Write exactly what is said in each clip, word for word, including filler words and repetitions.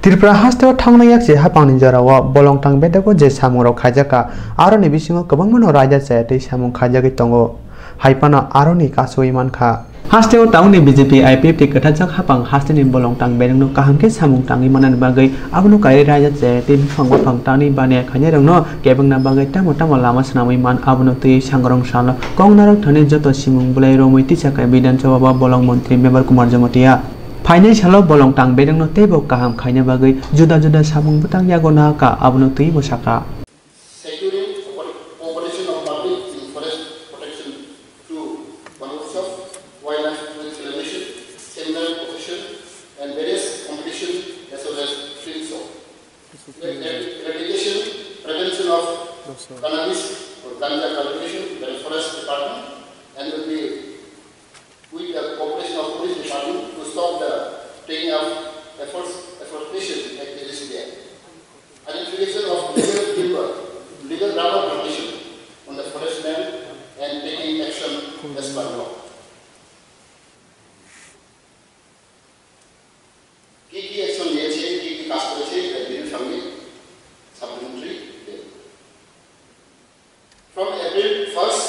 Tripura hasteo thangnai yakchi hapangni jorao bolongtang bedego je samungrok khaijakha, aroni bisingo kwbangmano raida chaya tei samung khaijagwi tongo, haiphano aroni kasowi mankha. Hasteo taungni B J P I P F T kwthajak hapang hasteni bolongtang bedengno kaham khe samung tangwi manani bagwi abono kaiwi raida chaya tei buphang buphang tangni baniya khainairokno kebengna bagwi tamo tamo lama swnamwi man abono twiwi sangrong salo kok narwk thani joto simung bwlai romwi tisa khe Bidhan Sabha o bolong montri Mevar Kumar Jamatia. Phainai salo bolongtang bedengno teibo kaham khaina bagwi juda juda samung bwtang yago nahakha, abono twibo sakha. Securing cooper-, cooperation of public in forest protection through Banotsav, wildlife celebration, seminar, procession, and various competition as well as film show. Eradication, prevention of cannabis or ganja cultivation by the forest department and will be with the cooperation of police department to stop the taking of effors-, afforestation at the area. Identification of legal timber, legal rubber plantation on the forest land and taking action as per law. কি কি অ্যাকশন নিয়েছে, কি কি কাজ করেছে, এটা বিভিন্ন সামনে সাপ্লিমেন্টারি দেব। From April first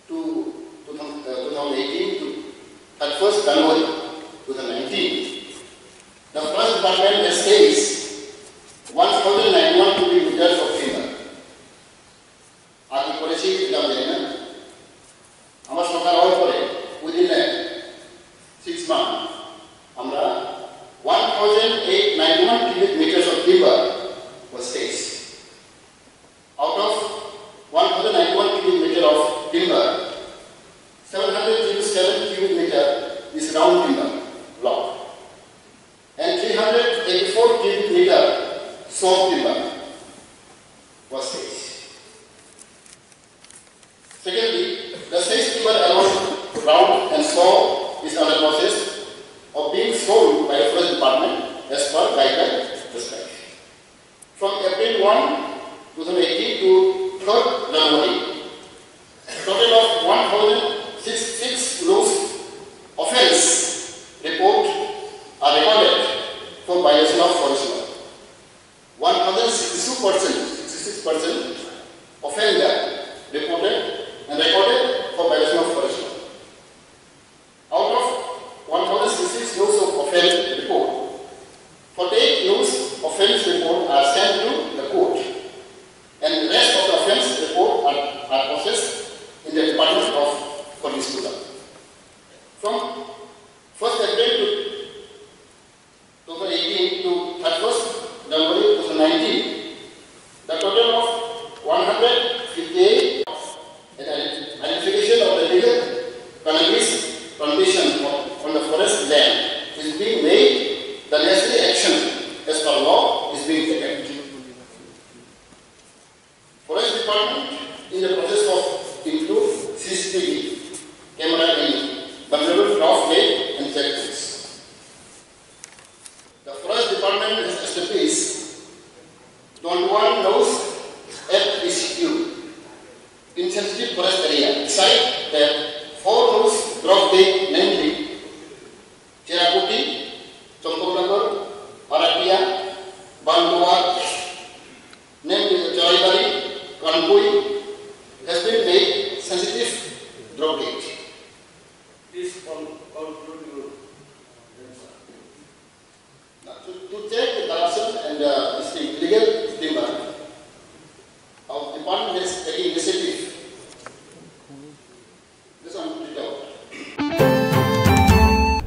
to two thousand, uh, two thousand eighteen to thirty-first January two thousand nineteen, the forest department has seized one thousand ninety-one cubic meters of timber. আর কি করেছি এটা আমি জানি না। আমার সরকার হওয়ার পরে within a six month আমরা one thousand eight ninety-one cubic meters of timber was seized. Out of one thousand ninety-one cubic meter of timber, seven hundred twenty-seven cubic meter is round timber log, and three hundred eighty-four cubic meter saw timber was seized. Secondly, the seized timber along round and saw is under process of being sold by the forest department as per guideline prescribed. From April one, two thousand eighteen to third January, total of one thousand sixty-six loose offense report are recorded for violation of forest law. One thousand sixty-two percent, sixty-six percent offender reported and recorded for violation of forest law. Out of one thousand sixty-six loose of offense report, forty-eight loose offense report are sent to the court, and the rest of the offense report are, are processed in the Department of Forest Disposal. From first April to two thousand eighteen to thirty-first January two thousand nineteen, the total of one hundred fifty-eight and identification of the legal cannabis plantation on the forest land is being made, the necessary action as per law is being taken. Forest Department in the process of include C C T V camera in vulnerable crop land and checkpoints. The Forest Department has established twenty-one nodes at E C Q in sensitive forest area, beside that four nodes drop dead, namely Cherrapunji, Champaknagar, Aratia, Bandowar, namely Charaibari, Kanpui, has been made sensitive drop dead. Please con-, conclude your answer. Now, to, to check the corruption and, uh, this thing, illegal timber, our department has taken initiative.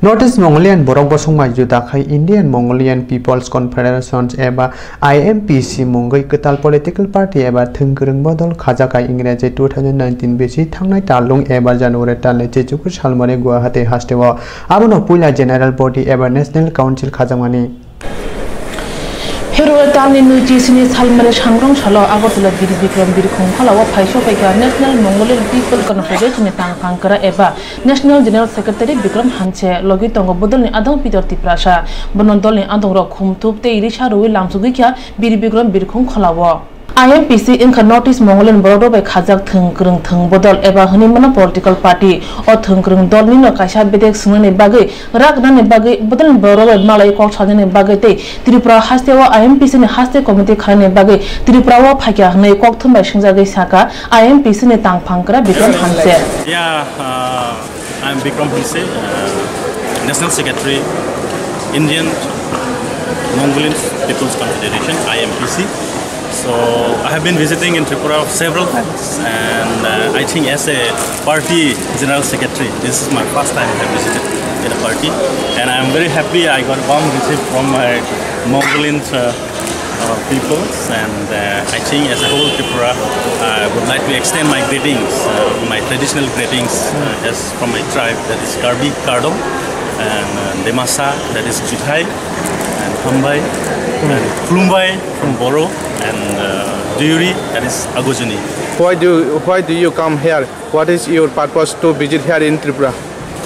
North East Mongolian borok bosongma juda khai Indian Mongolian People's Confederations eba I M P C mungwi kwtal political party eba thwngkwrwng bodol khajakha Ingreji two thousand nineteen bisi thangnai talung eba January talni chichuku salmani Guwahati hasteo. Abono puila General Body eba National Council khajakmani. February talni nui chisini salmani sangrong salo Agartala Biri Bikram Birkhung kholao phaisok phaikha National Mongolian People Confederation ni tangphang kwra eba National General Secretary Bikram Hanse, logi tongo bodolni adong Peter Tiprasa. Bono dolni adongrok khumthuk tei risa rwui lamsogwi kha Biri Bikram Birkhung kholao. I M P C wngkha North East Mongolian borok rok bai khajak thwng kwrwng thwng bodol eba hwnwi mano political party. O thwng kwrwng dol nino kaisa bedek swngnani bagwi rak nani bagwi bodolni borok rok bai malai kok salnani bagwi tei Tripura haste o I M P C ni haste committee khlainani bagwi Tripura o phaikha hwnwi kok thum bai swngjagwi saka I M P C ni tangphang kwra Bikram Hanse. Yeah, uh, I'm Bikram Hanse, uh, National Secretary, Indian Mongolian People's Confederation, I M P C. So I have been visiting in Tripura several times, and uh, I think as a party general secretary, this is my first time I have visited in a party, and I'm very happy. I got warm receive from my Mongolian uh, uh, peoples, and uh, I think as a whole Tripura, I would like to extend my greetings, uh, my traditional greetings uh, as from my tribe, that is Karbi Kardom, and uh, Demasa, that is Juthai, and Hambai, and Khulumbai from Boro, and uh, Duyuri, that is Agojuni. Why do, why do you come here? What is your purpose to visit here in Tripura?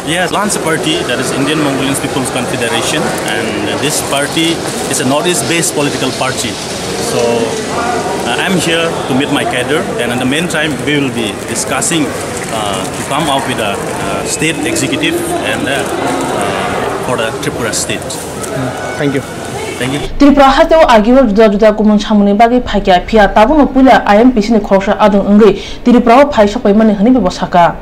Yes, launch a party, that is Indian Mongolian People's Confederation, and this party is a Northeast-based political party. So uh, I'm here to meet my cadre, and in the meantime, we will be discussing uh, to come up with a uh, state executive and uh, uh, for the Tripura state. Thank you. Thank you. Tripura haste o agio juda juda kumun samungni bagwi phaikha, phiya tabukno puila I M P C ni khoroksa adong wngwi Tripura o phai sokpaimani hwnwi bo saka.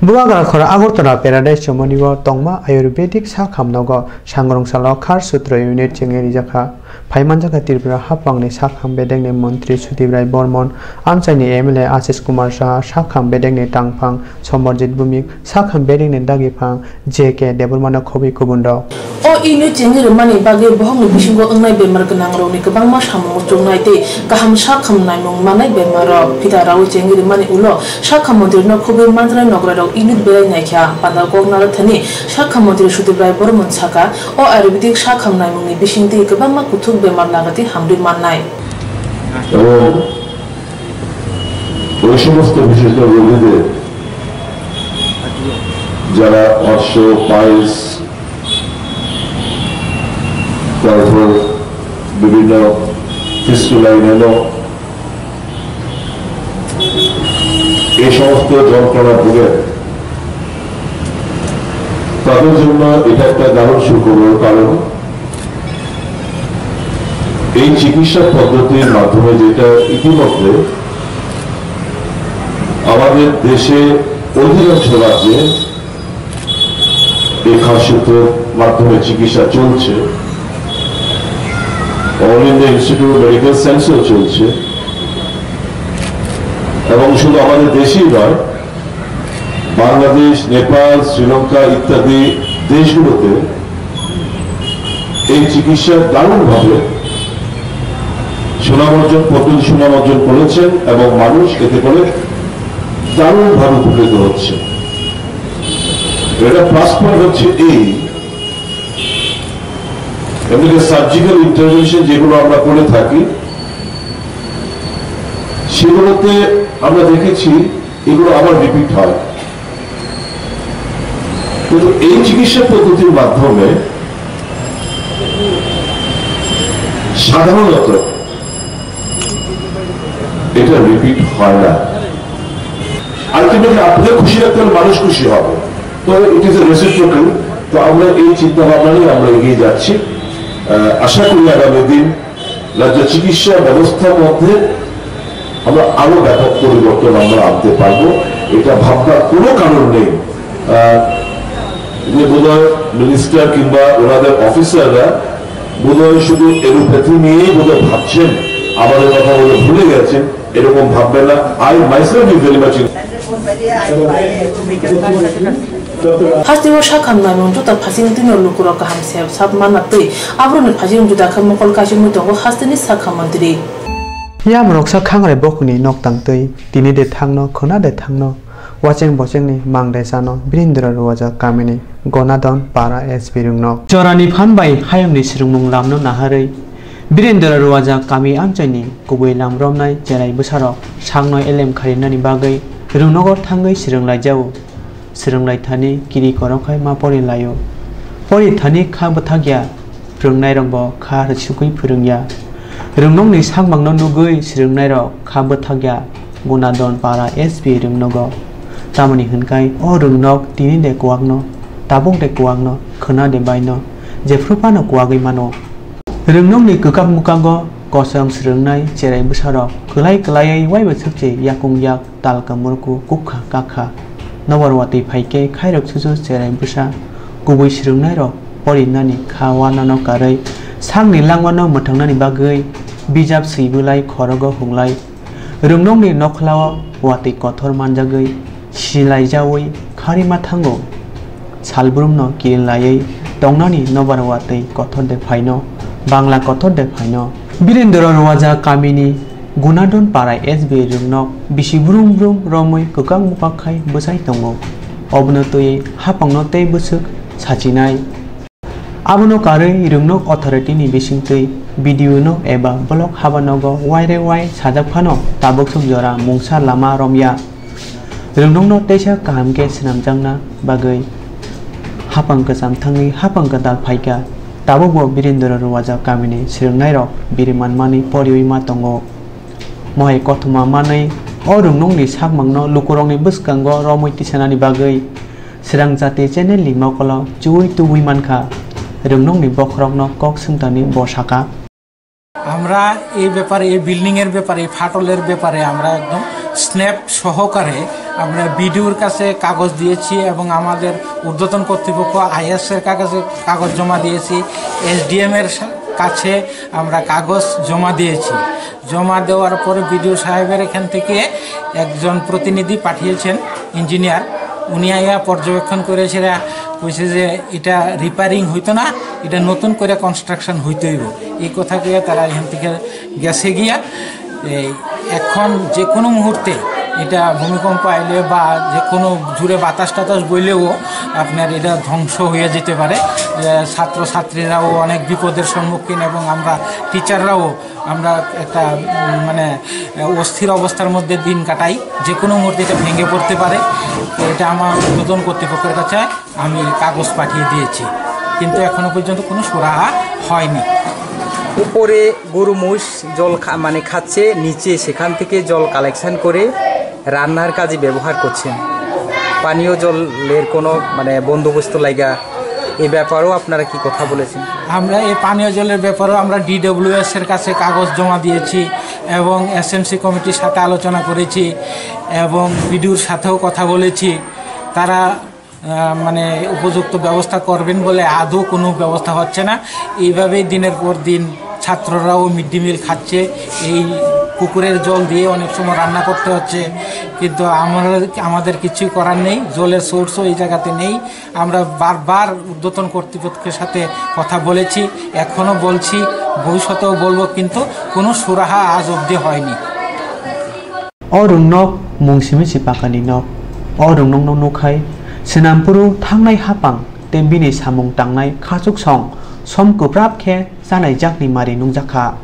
Bubagra khoro Agartala Paradise Chomoni o tongma Ayurvedic sak hamnogo sangrong salo Khar Sutra unit chengwi rijakha. Phaimanjakha Tripura haphangni sak ham bedekni montri Sudip Rai Bormon, amchaini M L A Ashish Kumar Saha, sak ham bedekni tangphang Somorjit Bhumik, sak ham bedekni dagiphang J K Debbarmano khobwi kubunrok. O unit chengwi rwmani bagwi bohokni bisingo wngnai bemar gwnangrokni kwbangma samung chuknai tei kaham sak ham naimung mannai bemarrok. Phita raui chengwi rwmani ulo sak ham montrino khobwi manjaknai nograirok unit berai naikha. Panda kok narwkthani sak ham montri Sudip Rai Bormon saka, o Ayurvedic sak ham naimungni bisingtwi kwbangma kuthuk bemar lagatwi hamrwi mannai. এবং ওই সমস্ত বিশেষজ্ঞ রোগীদের যারা অর্শ, পাইলস, তারপর বিভিন্ন ফিস্টুলা, ইনহেলো, এই সমস্ত যন্ত্রণা ভোগেন, তাদের জন্য এটা একটা দারুণ সুখবর। কারণ এই চিকিৎসা পদ্ধতির মাধ্যমে, যেটা ইতিমধ্যে আমাদের দেশে অধিকাংশ রাজ্যে এই খাসসূত্রের মাধ্যমে চিকিৎসা চলছে, all India institute of medical সায়েন্সেও চলছে, এবং শুধু আমাদের দেশেই নয়, বাংলাদেশ, নেপাল, শ্রীলঙ্কা ইত্যাদি দেশগুলোতে এই চিকিৎসা দারুণভাবে সুনাম অর্জন, পদ্ধতি সুনাম অর্জন করেছেন এবং মানুষ এতে করে দারুণভাবে উপকৃত হচ্ছে। এটা প্লাস পয়েন্ট হচ্ছে এই, এমনিতে সার্জিক্যাল ইন্টারভেনশন যেগুলো আমরা করে থাকি, সেগুলোতে আমরা দেখেছি এগুলো আবার রিপিট হয়, কিন্তু এই চিকিৎসা পদ্ধতির মাধ্যমে সাধারণত এটা রিপিট হয় না। আলটিমেটলি আপনিও খুশি রাখতে হলে মানুষ খুশি হবে। তো ইট ইজ এ রেসিপ্রোকাল। তো আমরা এই চিন্তা ভাবনা নিয়ে আমরা এগিয়ে যাচ্ছি। আহ, আশা করি আগামী দিন রাজ্য চিকিৎসা ব্যবস্থার মধ্যে আমরা আরো ব্যাপক পরিবর্তন আমরা আনতে পারবো। এটা ভাবনার কোনো কারণ নেই। আহ, যে বোধহয় মিনিস্টার কিংবা ওনাদের অফিসাররা বোধহয় শুধু এলোপ্যাথি নিয়েই বোধহয় ভাবছেন, আমাদের কথা বোধহয় ভুলে গেছেন, এরকম ভাববেন না। I myself is very much in Hasteo sakham naimung joto phasing twino lukurok kaham se sap manna twi aborokni phasing juda khe mokol kaichomwi tongo hasteni sakham montri. Yamroksa khangrai bokhokni noktang twi tini de thangno khwna de thangno wacheng bochengni mang de chano Birindra Ruwajak kamini Gonadon para S P rwngnok. Jorani phan bai hayungni swrwngmung lamno naharwi Birindra Ruwajak kami amchaini kubui lam romnai cherai bwsarok sakno elem kharinani bagwi Rungnogo thangwi swrwng laijao. Swrwng lai thani kiri korok hai ma pori laio. Pori thani kha bwthak ya, phwrwngnairokbo kha rwsugwi phwrwng ya. Rwngnokni sakmangno nugwi swrwngnairok kha bwthakya Gunadon para S B rwngnogo. Tamoni hwnkhai o rwngnok tini de kuwakno, tabuk de kuwakno, khwna de baino, jephru phano kuwagwi mano. Rwngnokni kwkak mwkakgo kosong swrwngnai cherai bwsarok kwlai kwlaiwi uaibo swkchi yakung yak tal kamurku kukha kakha. Nobar watwi phaikhe khairok susu cherai bwsa kubui swrwngnairok porinani kha wanano karwi sakni langmano mwthangnani bagwi bijap swi bwlai khorogo hunglai rwngnokni nokhlao watwi kothor manjagwi silaijaui kharima thango. Salbrumno kirilaiwi tongnani nobar watwi kothor de phaino, Bangla kothor de phaino. Birendra Ruwaja kamini Gunadon para S B rwngnok bisi brum brum romwi kwkak mwkak khai bwchai tongo. Obono twiwi hapangno tei bwswk sachinai. Abono karwi rwngnok authority ni bisingtwi video no eba block habanogo waire wai sajak phano tabuk swk jora mungsa lama romya. Rwngnokno teisa kaham khe swnamjakna bagwi hapang kwcham thangwi hapang kwtal phaikha. Tabukbo Birendra Ruwaja kamini swrwngnairok biri manmani poriwi ma tongo. Mohai kothoma manwi o rwngnokni sakmangno lukurokni bwskango romwi tisanani bagwi Swrang Jati channel ni mokolo chuwi tubui mankha. Rwngnokni bokhorokno kok swngtani bo sakha. আমরা এই ব্যাপারে, এই বিল্ডিং এর ব্যাপারে, এই ফাটলের ব্যাপারে আমরা একদম স্ন্যাপ সহকারে আমরা বিডিওর কাছে কাগজ দিয়েছি এবং আমাদের ঊর্ধ্বতন কর্তৃপক্ষ আইএস এর কাগজে কাগজ জমা দিয়েছি, এসডিএম এর সা-, কাছে আমরা কাগজ জমা দিয়েছি। জমা দেওয়ার পরে বিডিও সাহেবের এখান থেকে একজন প্রতিনিধি পাঠিয়েছেন, ইঞ্জিনিয়ার। উনি আইয়া পর্যবেক্ষণ করে সেটা কইছে যে এটা রিপেয়ারিং হইতো না, এটা নতুন করে কনস্ট্রাকশন হইতে হইব। এই কথা কইয়া তারা এখান থেকে গেছে গিয়া। এই এখন যে কোনো মুহূর্তে এটা ভূমিকম্প আইলে বা যে কোনো জোরে বাতাস টাতাস বইলেও আপনার এটা ধ্বংস হয়ে যেতে পারে। এ, ছাত্রছাত্রীরাও অনেক বিপদের সম্মুখীন এবং আমরা টিচাররাও আমরা একটা, উম, মানে, আহ, অস্থির অবস্থার মধ্যে দিন কাটাই। যে কোনো মুহূর্তে এটা ভেঙে পড়তে পারে। তো এটা আমার ঊর্ধ্বতন কর্তৃপক্ষের কাছে আমি কাগজ পাঠিয়ে দিয়েছি, কিন্তু এখনো পর্যন্ত কোনো সুরাহা হয়নি। উপরে গরু মহিষ জল খা-, মানে খাচ্ছে, নিচে সেখান থেকে জল কালেকশন করে রান্নার কাজে ব্যবহার করছেন। পানীয় জলের কোনো, মানে, বন্দোবস্ত লাইগা, এই ব্যাপারেও আপনারা কি কথা বলেছেন? আমরা এই পানীয় জলের ব্যাপারেও আমরা ডিডব্লিউএস এর কাছে কাগজ জমা দিয়েছি এবং এসএমসি কমিটির সাথে আলোচনা করেছি এবং বিডিওর সাথেও কথা বলেছি। তারা, আহ, মানে, উপযুক্ত ব্যবস্থা করবেন বলে আদৌ কোনো ব্যবস্থা হচ্ছে না। এইভাবেই দিনের পর দিন ছাত্ররাও মিড ডে মিল খাচ্ছে, এই পুকুরের জল দিয়ে অনেক সময় রান্না করতে হচ্ছে, কিন্তু আমরা, আমাদের কিছুই করার নেই। জলের সোর্সও এই জায়গাতে নেই। আমরা বারবার ঊর্ধ্বতন কর্তৃপক্ষের সাথে কথা বলেছি, এখনো বলছি, ভবিষ্যতেও বলবো, কিন্তু কোনো সুরাহা আজ অবধি হয়নি। O rwngnok mung simi si pakani nok. O rwngnokno nukhai, Sinampuru thangnai hapang tei bini samung tangnai khachuk song som kwprap khe chanai jakni mari nungjakha.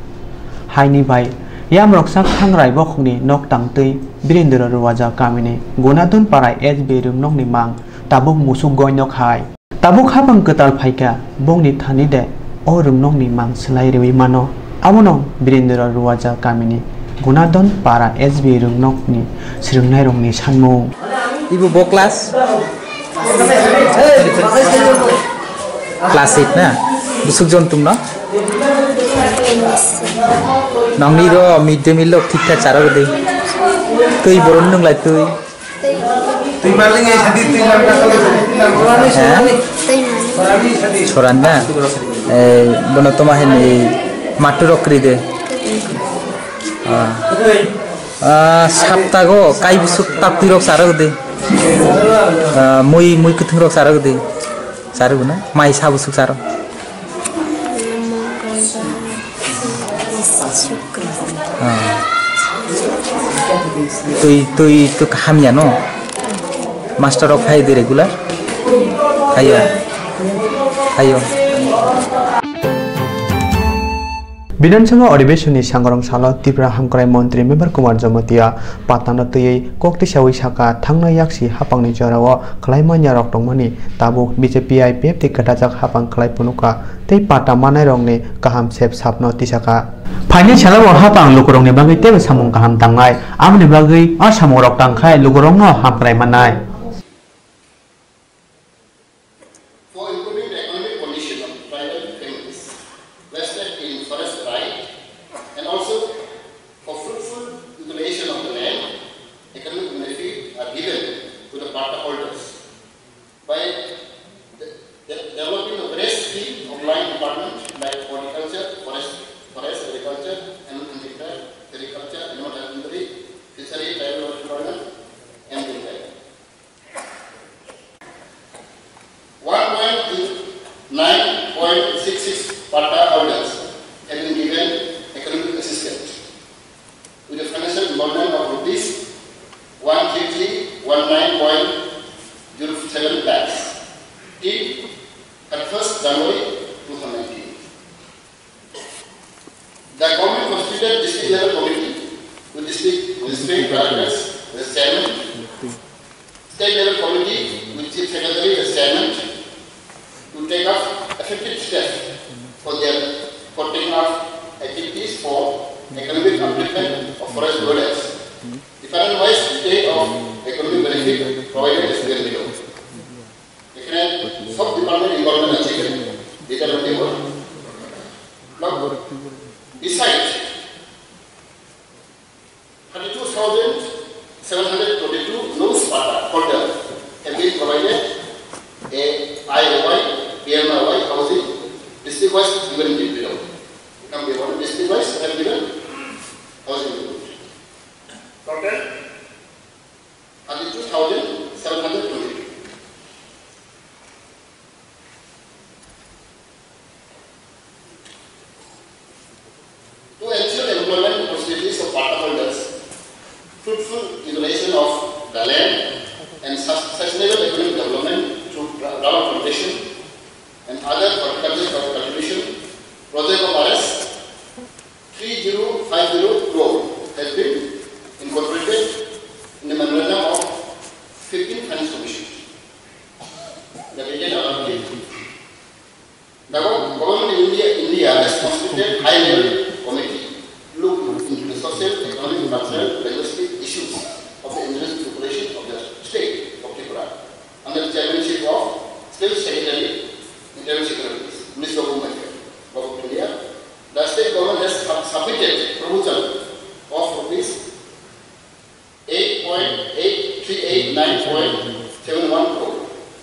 Haini bai yamroksa Khangrai bokhokni nok tangtwi Birendra Ruwaja kamini Gunadon para S B rwngnokni mang tabuk musuk goinok hai. Tabuk hapang kwtal phaikha, bongni thani de o rwngnokni mang swlai rwi mano. Abono Birendra Ruwaja kamini Gunadon para S B rwngnokni swrwngnairokni sanmung. Ibu bo class? Class eight na? Busuk jon tum no? Nongni ro mid day meal lok thik thak charo de. Twi boron nung lai twi. Twi. Twi maling ai sadi twi lang ka twi lang. Hah? Twi maling. Soran na? Eh, bono toma hini matu rok kri de. Ah. Ah, saptago kai busuk taptwi rok charo de. Ah, mui, mui kwthwng rok charo de. Charo na? Mai sa busuk charo. Ah. Twi, twi to kaham ya no? Master rok phai de regular? Ayo. Ayo. Bidhan Sabha Adhibeshonni sangrong salo Tripura Hamkrai Montri Mevar Kumar Jamatia patano twiwi kok tisawi saka, thangnai yaksi hapangni jorao khlai manya rok tongmani tabuk B J P I P F T kwthajak hapang khlai phunukha tei pata manai rokni kaham sep sapno tisakha. Phainai salo bo hapang lukurokni bagwi teibo samung kaham tangnai, aboni bagwi o samung rok tangkhai lukurokno hamkrai mannai. For improving the economic condition of tribal families vested in forest right and also for fruitful utilization of the land, economic benefit are given to the patta holders by de-, de-, developing the various stream of line department like horticulture, forest, forest, agriculture, animal handicraft, agriculture, animal husbandry, fishery, tribal department, and welfare. One point nine point six six patta holders have been given economic assistance with a financial involvement of rupees one three three one nine point zero seven lakhs till thirty-first January two thousand nineteen. The government constituted district level committee with district, district directors as chairman, state level committee with chief secretary as chairman to take up effective steps for their, for taking up activities for economic upliftment of forest dwellers. Department wise detail of economic benefit provided as given below. এখানে সব department involvement আছে এখানে, যেটা আমি দেব। Now, beside thirty-two thousand seven hundred twenty-two loose patta holder have been provided a I O Y, P M I Y housing district wise given in below. Now, we want district wise have given housing. Total thirty-two thousand seven hundred twenty-two. To ensure employment opportunities of patta holders, fruitful utilization of the land, and sus-, sustainable economic development through ra-, rubber plantation and other horticultural cultivation, project of R S three zero five zero crore has been incorporated in the memorandum of fifteenth Finance Commission. The detail are updated. The gov-, Government of India, India has constituted high level committee to look into the social, economic, cultural, linguistic issues of the indigenous population of the state of Tripura under the chairmanship of State Secretary, Internal Securities, Minister of Home Affairs, Government of India. The state government has sub-, submitted proposal of rupees eight point eight three eight nine point seven one crore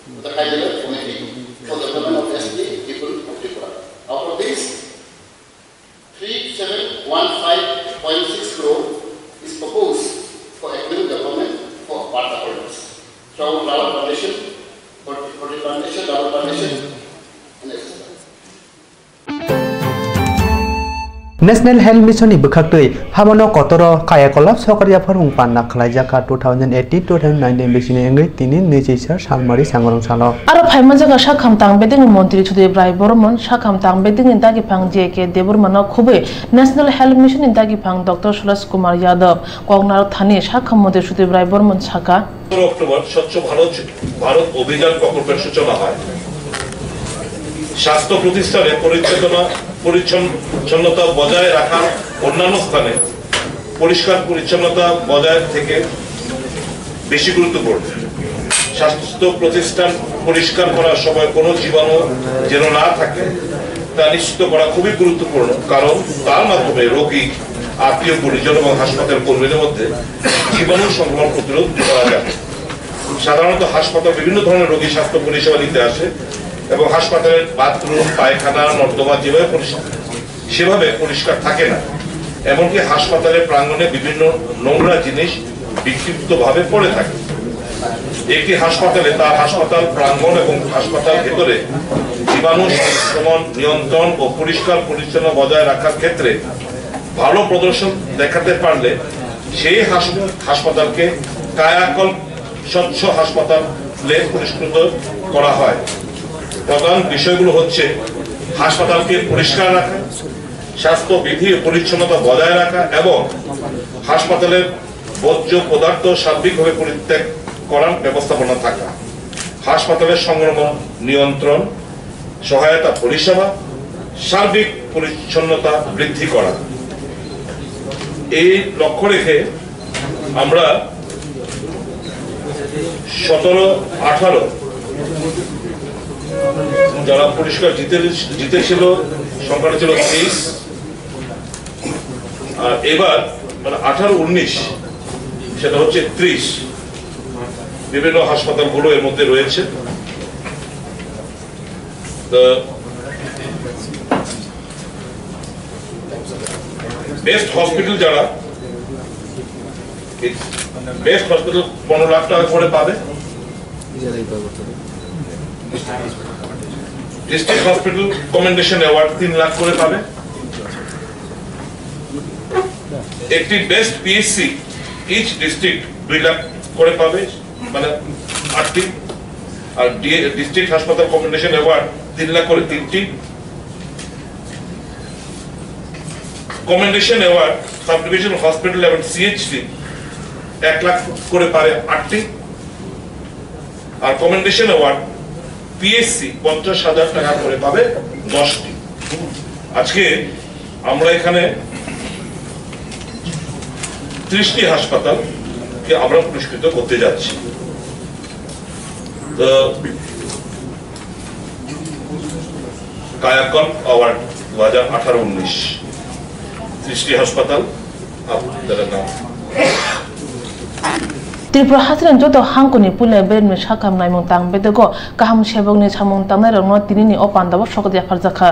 to the high level committee for development of S T people of Tripura. Out of this, three seven one five point six crore is proposed for economic development for patta holders through rubber plantation, hort-, horticulture plantation, rubber plantation, and et cetera. National Health Mission ni bwkhaktwi habono kotoro kayakolap sokar yaphar wng panna khwlaijakha two thousand eighteen two thousand nineteen bisini wngwi tini nwichi sar salmari sangrong salo. Aro phaima jaga sakham tang bedengni montri Sudip Rai Bormon, sakham tang bedengni dagiphang J K Debbarmano khubui National Health Mission ni dagiphang Doctor Suresh Kumar Yadav, koknarok thani sakham montri Sudip Rai Bormon sakha. পনেরো অক্টোবর স্বচ্ছ ভারত, ভারত অভিযান প্রকল্পের সূচনা হয়। স্বাস্থ্য প্রতিষ্ঠানে পরিচ্ছন্নতা, পরিচ্ছন্নতা বজায় রাখার অন্যান্য স্থানে পরিষ্কার পরিচ্ছন্নতা বজায় থেকে বেশি গুরুত্বপূর্ণ। স্বাস্থ্য প্রতিষ্ঠান পরিষ্কার করার সময় কোনো জীবাণু যেন না থাকে, তা নিশ্চিত করা খুবই গুরুত্বপূর্ণ, কারণ তার মাধ্যমে রোগী, আত্মীয় পরিজন এবং হাসপাতাল কর্মীদের মধ্যে জীবাণু সংক্রমণ প্রতিরোধ করা যায়। সাধারণত হাসপাতাল বিভিন্ন ধরনের রোগী স্বাস্থ্য পরিষেবা নিতে আসে এবং হাসপাতালের বাথরুম, পায়খানা, নর্দমা যেভাবে পরিষ্কার, সেভাবে পরিষ্কার থাকে না। এমনকি হাসপাতালের প্রাঙ্গণে বিভিন্ন নোংরা জিনিস বিক্ষিপ্তভাবে পড়ে থাকে। একটি হাসপাতালে তার হাসপাতাল প্রাঙ্গণ এবং হাসপাতাল ভেতরে জীবাণু সংক্রমণ নিয়ন্ত্রণ ও পরিষ্কার পরিচ্ছন্ন বজায় রাখার ক্ষেত্রে ভালো প্রদর্শন দেখাতে পারলে সেই হাস-, হাসপাতালকে কায়াকল্প স্বচ্ছ হাসপাতালে পুরস্কৃত করা হয়। প্রধান বিষয়গুলো হচ্ছে হাসপাতালকে পরিষ্কার রাখা, স্বাস্থ্য বিধি ও পরিচ্ছন্নতা বজায় রাখা এবং হাসপাতালের বর্জ্য পদার্থ সার্বিকভাবে পরিত্যাগ করার ব্যবস্থাপনা থাকা, হাসপাতালের সংক্রমণ নিয়ন্ত্রণ, সহায়তা পরিষেবা, সার্বিক পরিচ্ছন্নতা বৃদ্ধি করা। এই লক্ষ্য রেখে আমরা সতেরো আঠারো যারা পুরস্কার জিতে, জিতেছিল, সংখ্যাটা ছিল তেইশ। আর এবার মানে আঠারো উনিশ, সেটা হচ্ছে ত্রিশ। বিভিন্ন হাসপাতালগুলো এর মধ্যে রয়েছে। তো বেস্ট হসপিটাল যারা, বেস্ট হসপিটাল পনেরো লাখ টাকা করে পাবে। ডিস্ট্রিক্ট হসপিটাল কমেন্ডেশন অ্যাওয়ার্ড তিন লাখ করে পাবে। একটি বেস্ট পিএইচসি ইচ ডিস্ট্রিক্ট দুই লাখ করে পাবে, মানে আটটি। আর ডিস্ট্রিক্ট হাসপাতাল কমেন্ডেশন অ্যাওয়ার্ড তিন লাখ করে তিনটি। Commendation award sub division hospital এবং সিএইচসি এক লাখ করে পারে আটটি। আর কমেন্ডেশন অ্যাওয়ার্ড পিএইচসি পঞ্চাশ হাজার টাকা করে পাবে দশটি। আজকে আমরা এখানে ত্রিশটি হাসপাতালকে আমরা পুরস্কৃত করতে যাচ্ছি। তো কায়াকল্প অ্যাওয়ার্ড দু হাজার আঠারো উনিশ, ত্রিশটি হাসপাতাল আপনাদের নাম। Tripura hasteni joto hangkoni puila beremni sakha naimung tang bedego kaham sebokni samung tangnairokno tinini o pandao sokat yapharjakha.